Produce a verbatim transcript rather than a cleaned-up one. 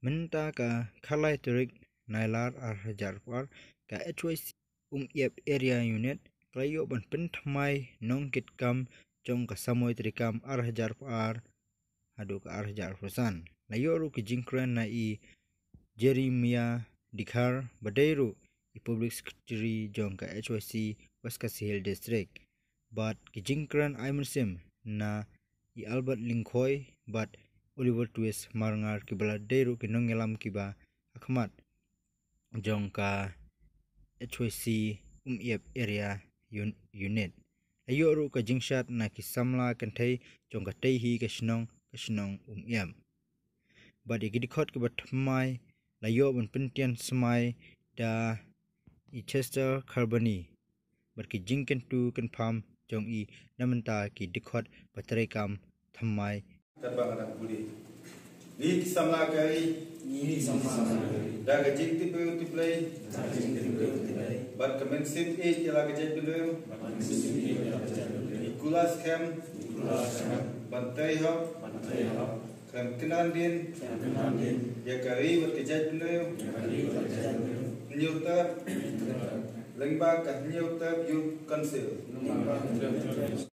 Mynta ka khatlai tarik Nailar ar hajar arphew ar, ka H Y C Umyiap Area Unit ka la ïoh ban pynthymmai nongkitkam jong ka samoi treikam ar hajar arphew ar haduh ka ar hajar arphew san. La ïoh ruh ki jingkren na i Jeremiah Dkhar ba dei ruh i Public Secretary jong ka H Y C West Khasi Hills District. Bad ki jingkren ai mynsiem na i Albert Lyngkhoi bad Oliver Twist Marngar, kiba la dei ruh ki nongïalam kiba hakhmat jong ka H Y C Umyiap Area Un-, Unit. La ïoh ruh ka jingshad na ki samla kynthei jong katei hi ka shnong, ka shnong Umyiap. Bad ïa ki dkhot kiba thymmai la ïoh ban pyntian smai da i Chester Kharbani. Bad ki jingkyntu kynpham jong i na bynta ki dkhot ba treikam thymmai. Katba nga dang pule, ngi ki samla ka ri, ngi ki samla ka ri, da ka jingtip briew tip Blei, da ka jingtip briew tip Blei, bad ka mynsiem ïeit ïa la ka jaitbynriew, bad ka mynsiem ïeit ïa la ka jaitbynriew, ngi kular skhem, ngi kular skhem ban trei hok, ban trei hok, khlem kyndit, khlem kyndit ïa ka ri bad ka jaitbynriew, ïa ka ri bad ka jaitbynriew. Hynñiew term, hynñiew term, lyngba ka Hynñiew Term Youth Council, lyngba ka Hynñiew Term Youth Council.